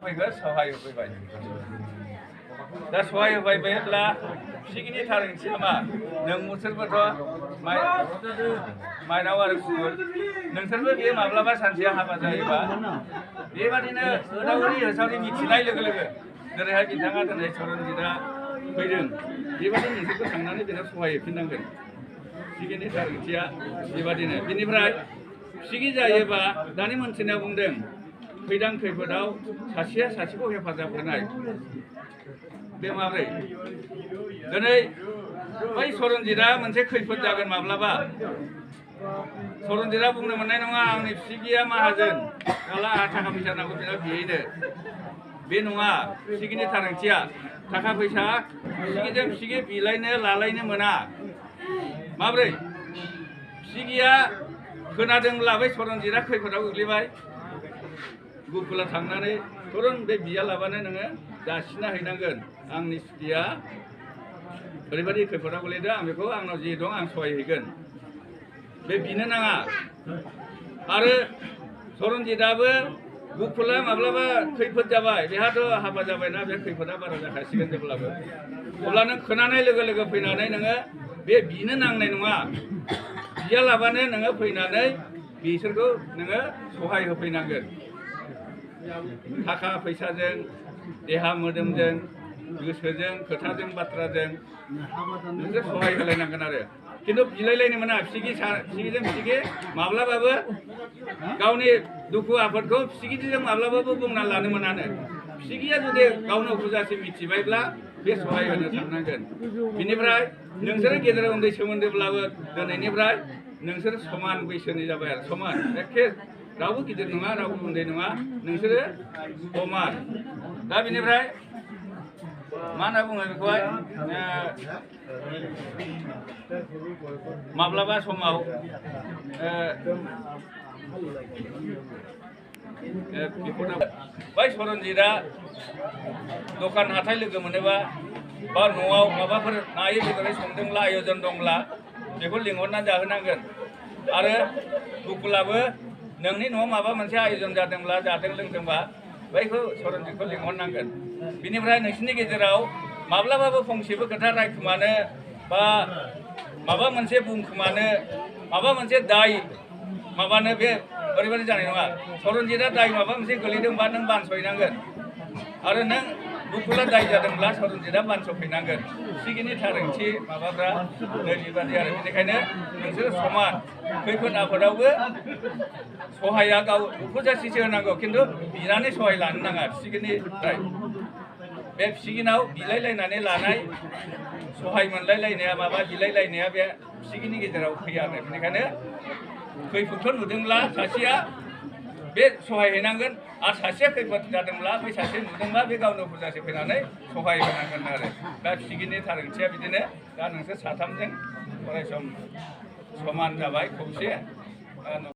फैगोन सहाय होफैबाय दा सहाय होफैबायब्ला बिसिगिनि थारैनोसै मा नों मुसोरबोथ' माइनाव आरो गुबुन नोंसोरबो बे माब्लाबा सानसेया हाबा जायोबा बेबादिनो होदावरि होसावरि मिथिनाय लोगो लोगो जेरैहाय बिथाङा दिनै सरनजितआ फैदों बेबादि नोंसोरबो थांनानै बेनाव सहाय होफिननांगोन बिसिगिनि थारैनोथिया बेबादिनो बिनिफ्राय बिसिगि जायोबा दानि मानसिना बुंदों खैदां खैफोदाव सासेया सासेखौ हेफाजाब होनाय बे माब्रै दिनै बै सरनजितआ मोनसे खैफोद जागोन माब्लाबा सरनजितआ बुंनो मोननाय नङा आंनि बिसिगिया माहाजोन नालाय आंहा थाखा फैसा नांगौ बेनाव बिहैनो बे नङा बिसिगिनि थारैनोथिया थाखा फैसा बिसिगिजों बिसिगि बिलायनो लालायनो मोना माब्रै बिसिगिया खोनादोंब्ला बै सरनजितआ खैफोदाव गोग्लैबाय गुफुला थांनानै सरन बे बिया लाबानो नोङो जासिना हैनांगोन आंनि सिथिया ओरैबायदि खैफोदाव गोलैदों आं बेखौ आंनाव जि दं आं सहाय हैगोन बे बिनो नाङा आरो सरनजितआबो गुफुला माब्लाबा खैफोद जाबाय बेहाथ' हाबा जाबायना बे खैफोदा बारा जाखासिगोन जेब्लाबो अब्ला नों खोनानाय लोगो लोगो फैनानै नोङो बे बिनो नांनाय नङा बिया लाबानो नोङो फैनानै बिसोरखौ नोङो सहाय होफैनांगोन थाखा फैसाजों देहा मोदोमजों गोसोजों खोथाजों बाथ्राजों नोंसोर सहाय होलायनांगोन आरो खिन्थु बिलायलायनो मोना बिसिगिजों बिसिगि माब्लाबाबो गावनि दुखु आफोदखौ बिसिगिजों माब्लाबाबो बुंना लानो मोनानो बिसिगिया जुदि गावनो बुजासे मिथिबायब्ला बे सहाय होनो थांनांगोन बिनिफ्राय नोंसोरो गेजेर उन्दै सोमोन्दोब्लाबो दिनैनिफ्राय नोंसोर समान बैसोनि जाबाय आरो समान एखे रावबो गिदिर नङा रावबो उन्दै नङा नोंसोरो समान दा बिनिफ्राय मा होनना बुङो बेखौहाय माब्लाबा समाव बै सरनजितआ दखान हाथाय लोगो मोनोबा बा न'आव माबाफोर नायै बेदरै संदोंब्ला आयजन दंब्ला बेखौ लिंहरनानै जाहोनांगोन आरो गुफुलाबो नोंनि न'आव माबा मोनसे आयजन जादोंब्ला जादों लोंदोंबा बैखौ सरनजितखौ लिंहरनांगोन बिनिफ्राय नोंसिनि गेजेराव माब्लाबाबो फंसेबो खोथा रायखुमानो बा माबा मोनसे बुंखुमानो माबा मोनसे दाय माबानो बे ओरैबायदि जानाय नङा सरनजितआ दाय माबा मोनसे गोलैदोंबा नों बानस'हैनांगोन आरो नों गुफुला दाय जादोंब्ला सरनजितआ बानस'फैनांगोन बिसिगिनि थारैनोथि माबाफ्रा बेबादि आरो बेनिखायनो नोंसोर समान खैफोद आफोदावबो सहाया गाव दुखुजासिसो होनांगौ खिन्थु बिनानै सहाय लानो नाङा बिसिगिनिफ्राय बे बिसिगिनाव बिलायलायनानै लानाय सहाय मोनलायलायनाया माबा बिलायलायनाया बे बिसिगिनि गेजेराव फैया आरो बेनिखायनो खैफोदखौ नुदोंब्ला सासेया बे सहाय हैनांगोन आरो सासेया खैफोद जादोंब्ला बै सासे नुदोंब्ला बे गावनो बुरजासे फैनानै सहाय होनांगोन आरो दा बिसिगिनि थारैनोथिया बिदिनो दा नोंसोर साथामजों अरायसम समान जाबाय खौसे